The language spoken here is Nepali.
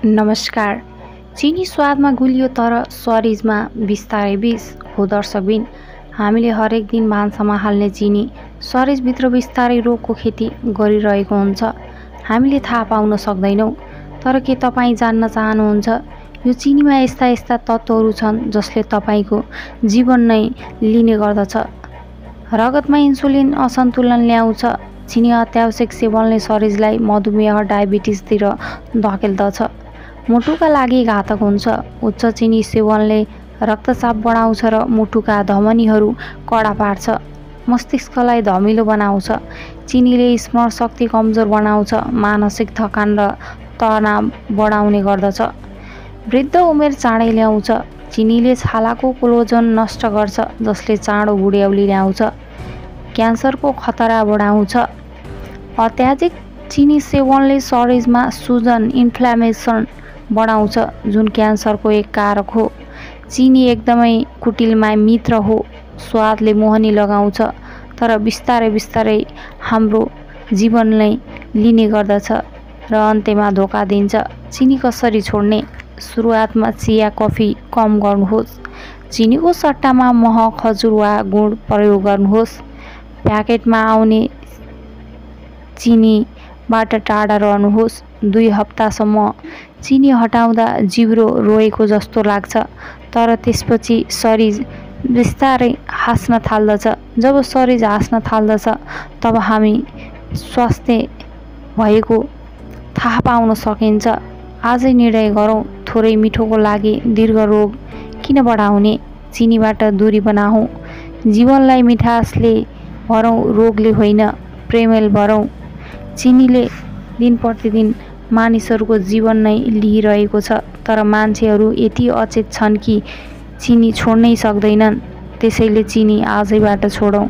नमस्कार। चिनी स्वादमा गुलियो तर शरीरमा बिस्तारै विष हो दर्शकबिन। हामीले हरेक दिन भान्सामा हाल्ने चिनी शरीरभित्र बिस्तारै रोगको खेती गरिरहेको हुन्छ। हामीले थाहा पाउन सक्दैनौँ। तर के तपाईँ जान्न चाहनुहुन्छ यो चिनीमा यस्ता यस्ता तत्त्वहरू छन् जसले तपाईँको जीवन नै लिने गर्दछ। रगतमा इन्सुलिन असन्तुलन ल्याउँछ। चिनी अत्यावश्यक सेवनले शरीरलाई मधुमेह डायबिटिसतिर धकेल्दछ। मुटुका लागि घातक हुन्छ। उच्च चिनी सेवनले रक्तचाप बढाउँछ र मुटुका धमनीहरू कडा पार्छ। मस्तिष्कलाई धमिलो बनाउँछ। चिनीले स्मरण शक्ति कमजोर बनाउँछ। मानसिक थकान र तनाव बढाउने गर्दछ। वृद्ध उमेर चाँडै ल्याउँछ। चिनीले छालाको कोलाजन नष्ट गर्छ जसले चाँडो बुढ्यौली ल्याउँछ। क्यान्सरको खतरा बढाउँछ। अत्याधिक चिनी सेवनले शरीरमा सुजन इन्फ्लामेसन बढाउँछ जुन क्यान्सरको एक कारक हो। चिनी एकदमै कुटिलमा मित्र हो। स्वादले मोहनी लगाउँछ तर बिस्तारै बिस्तारै हाम्रो जीवन नै लिने गर्दछ र अन्त्यमा धोका दिन्छ। चिनी कसरी छोड्ने? सुरुवातमा चिया कफी कम गर्नुहोस्। चिनीको सट्टामा मह खजुर वा गुड प्रयोग गर्नुहोस्। प्याकेटमा आउने चिनीबाट टाढा रहनुहोस्। 2 हप्तासम्म चिनी हटाउँदा जिब्रो रोएको जस्तो लाग्छ तर त्यसपछि शरीर बिस्तारै हाँस्न थाल्दछ। जब शरीर हाँस्न थाल्दछ तब हामी स्वास्थ्य भएको थाहा पाउन सकिन्छ। आजै निर्णय गरौँ थोरै मिठोको लागि दीर्घ रोग किन बढाउने? चिनीबाट दूरी बनाऊ। जीवनलाई मिठासले भरौँ रोगले होइन प्रेमले भरौँ। चिनीले दिन प्रतिदिन मानिसहरूको जीवन नै लिइरहेको छ तर मान्छेहरू यति अचेत छन् कि चिनी छोड्नै सक्दैनन्। त्यसैले चिनी आजैबाट छोडौँ।